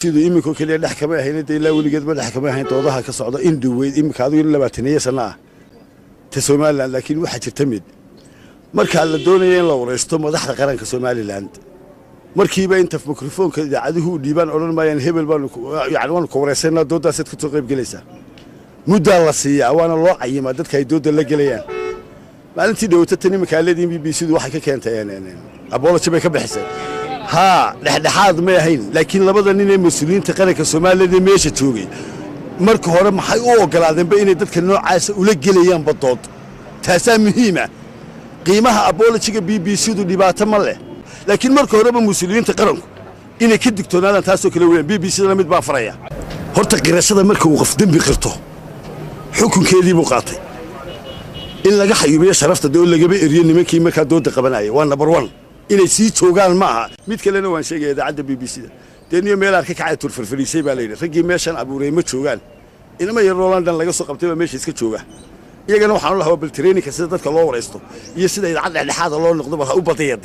Siduu iminkoo keliya dhex kama ahayn dee, ilaa weligeedba dhex kama ahayn doodaha ka socda in dhoweyd iminka adigu in 20 sano ah ta Somaliland. Laakiin waxaa jirta mid: markaa la doonaya in la waraysto madaxda qaranka Somaliland, markiiba inta mikrofoonka idaacaduhu u dhiibaan odhan maayaan "Hebel baanu yani waanu ka waraysanaa, dooddaasaad ka soo qayb gelaysaa." Muddaa la siiyaa, waana loo cayimaa dadka ay doodda la gelayaan. Maalintii dhowata tan iminkaa leediin BBC du waxay ka keentay apology bay ka bixisay. Haa, dhexdhexaad may ahayn, laakiin labada nin ee mas-uuliyiinta qaranka Somaliland ee meesha joogay marka hore maxay u ogolaadeenba inay dadka noocaasa ula gelayaanba dood? Taasaa muhiima. Qiimaha apology-ga BBC du dhibaato ma leh, laakiin marka horeba mas-uuliyiinta qaranku inay ka digtoonaadaan taasoo kale weyaan. BBC dana mid baa faraya horta: qirashada marka uu qof dembi qirto, xukunkeedii buu qaatay. In laga xayuubiyo sharafta dee oo lagaba eriyo nimankii markaa dooda qabanaya waa number one. Inay sii joogaan ma aha. Mid kalena waan sheegaya: idaacadda BBC da dee niyo meelaan ka kacay turfarfariisay baa layidhi. Raggii meeshan abuuray ma joogaan, inama yaroo London laga soo qabtay baa meesha iska jooga. Iyagana waxaan u lahaa bal training-ka sida dadka loo waraysto iyo sida idaacad dhexdhexaada loo noqdo bal ha u badaya.